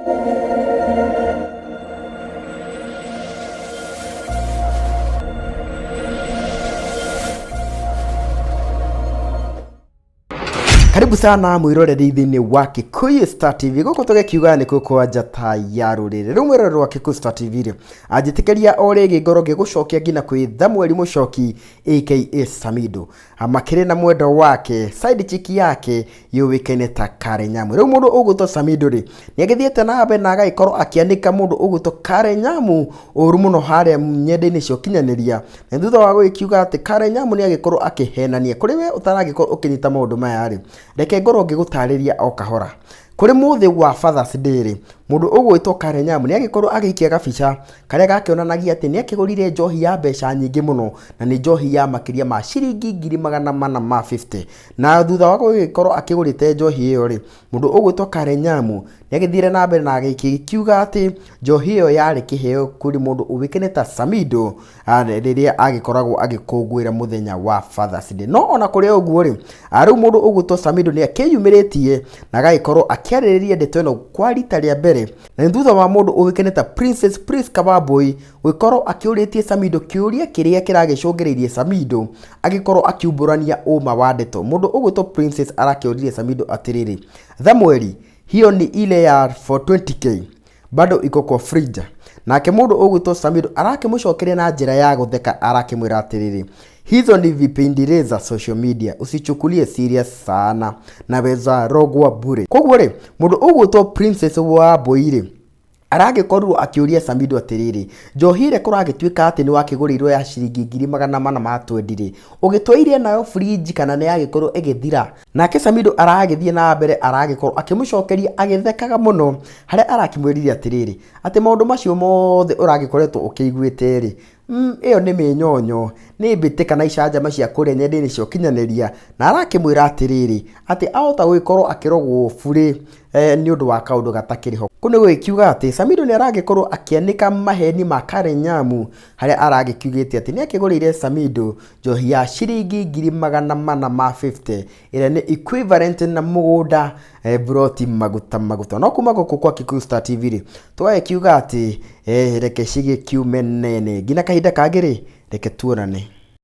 Karibu sana mwiroreri thĩinĩ wa Kikuyu Star TV. Gũkũ tũgĩkiuga nĩ kuo kwa njata ya rũrĩrĩ. Rĩu mwĩroreri wa Kikuyu Star TV rĩ, anjĩtĩkĩria o rĩngĩ ngorwo ngĩgũcokia nginya kwĩ Thamueli Mũcoki aka Samido. Makĩrĩ na mwendwa wake, side chick yake yũĩkaine ta Karen Nyamu. Rĩu mũndũ ũgwĩtwo Samido rĩ, nĩ agĩthiĩte na mbere na agagĩkorwo akĩanĩka mũndũ ũgwĩtwo Karen Nyamu ũru mũno harĩa nyenda-inĩ cia ũkinyanĩria. Na thutha wa gũgĩkiuga atĩ Karen Nyamu nĩ agĩkorwo akĩhenania. Kũrĩ we ũtaragĩkorwo ũkĩnyita maũndũ maya rĩ, reke ngorwo ngĩgũtarĩria o kahora. Kũrĩ mũthĩ wa Father's Day rĩ, mũndũ ũgwĩtwo Karen Nyamu nĩ agĩkorwo agĩikia gabica karĩa gakĩonanagia atĩ nĩ akĩgũrire njohi ya mbeca nyingĩ mũno, na nĩ njohi ya makĩria ma ciringi 450,000. Na thutha wa gũgĩkorwo akĩgũrĩte njohi ĩyo rĩ, mũndũ ũgwĩtwo Karen Nyamu nĩ agĩthire na mbere na agĩkiuga atĩ njohi ĩyo yarĩ kĩheo kũrĩ mũndũ ũĩkaine ta Samido rĩrĩa agĩkoragwo agĩkũngũĩra mũthenya wa Father's Day. No ona kũrĩ ũguo rĩ, rĩu mũndũ ũgwĩtwo Samido nĩ akĩyumĩrĩtie na agagĩkorwo akĩarĩrĩria ndeto ĩno kwa rita rĩa mbere, na nĩ thutha wa mũndũ ũĩkaine ta Princess Priska Wambui gũgĩkorwo akĩũrĩtie Samido kĩũria kĩrĩa kĩragĩcũngĩrĩirie Samido agĩkorwo akiumbũrania ũma wa ndeto. Mũndũ ũgwĩtwo Princess arakĩũririe Samido atĩrĩrĩ, Thamweli, hiyo ni ile ya 420k bado iko kwa fridge. Nake mũndũ ũgwĩtwo Samido arakĩmũcokeria na njĩra ya gũtheka arakĩmwĩra atĩrĩrĩ, hizo ni vipindi za social media usichukulie serious sana naweza rogwa bure. Koguo rĩ, mũndũ ũgwĩtwo Princess Wambui rĩ, aragĩkorirwo akĩũria Samido atĩrĩrĩ, njohi ĩrĩa kũragĩtuĩka atĩ nĩ wakĩgũrĩirwo ya ciringi 420,000 rĩ, ũgĩtwaire nayo fridge kana nĩ yagĩkorwo ĩgĩthira? Nake Samido aragĩthiĩ na mbere aragĩkorwo akĩmũcokeria agĩthekaga mũno, harĩa arakĩmwĩrire atĩrĩrĩ, atĩ maũndũ macio mothe ũragĩkoretwo ũkĩiguĩte rĩ, ĩyo nĩ mĩnyonyo, nĩ mbĩtĩka kana icanjama cia kũrĩa nyenda-inĩ cia ũkinyanĩria, na arakĩmwĩra atĩrĩrĩ, atĩ ahota gũgĩkorwo akĩrogwo burĩ nĩ ũndũ wa kaũndũ gatakĩrĩ ho. Kũu nĩ gũgĩkiuga atĩ Samido nĩ aragĩkorwo akĩanĩka maheni ma Karen Nyamu, harĩa aragĩkiugĩte atĩ nĩ akĩgũrĩire Samido njohi ya ciringi 450,000 ĩrĩa nĩ equivalent na mũgũnda buroti maguta maguta. No kuma gũkũ kwa Kikuyu Star TV rĩ, tũgagĩkiuga atĩ reke cigĩkiume nene. Nginya kahinda kangĩ rĩ, reke tuonane.